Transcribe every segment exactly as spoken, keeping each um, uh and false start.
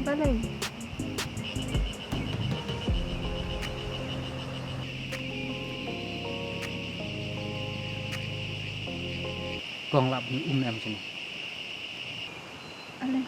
Balei? Kong lap ni um em sini. Ale.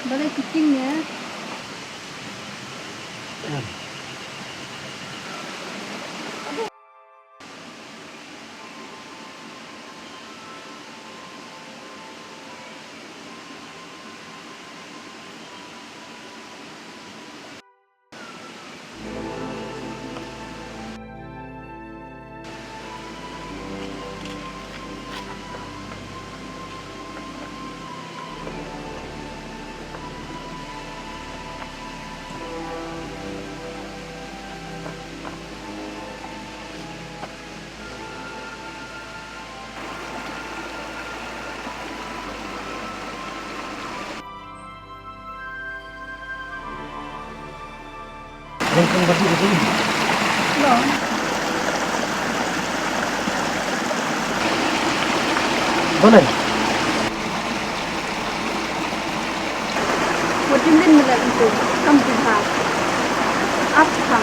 Balei ki king ne? Balei? Wat dim din melek itu, kam tu ha. Ap ha.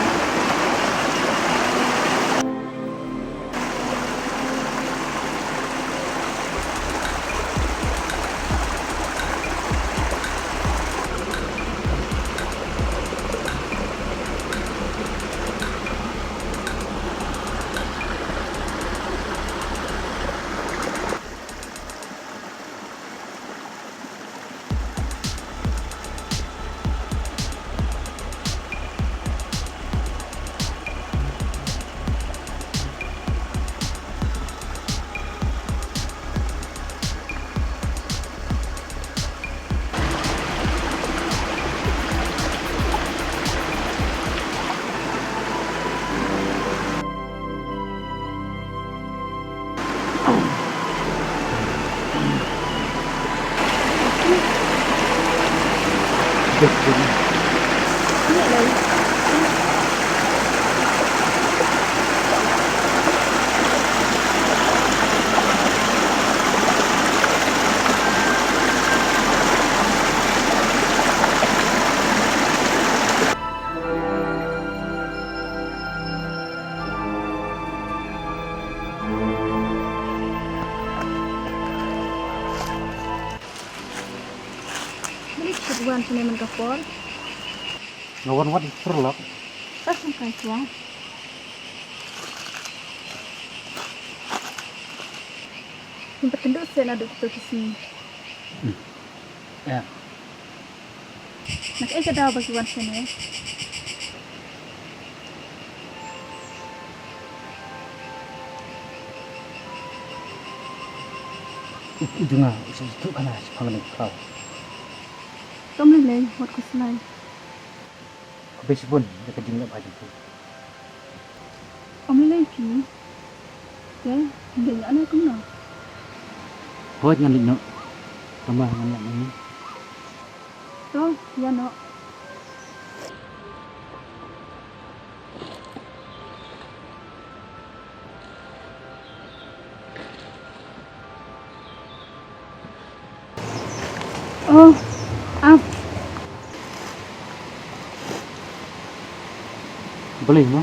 Balei phi wan shane man ka por? Nga wan wad paralok. Ka sngewsih kai shuwa. Ngim pat kynduh shuh naduh kito ki sngi. Hmm. Em. Na kaei ka daw ba ki wan shane? U, u jong nga u sa ïathuh khana shaphang kane ka khlaw. To ym lei lei, wat khuslai. Khublei shibun ïa ka jingleh bha jong phi. Ym lei lei phi. Te, ngin leit noh ne kumno? Hooid, ngan leit noh. Tangba ngan ïaid nangne. To, ïa noh. Oh, ap. Balei mo?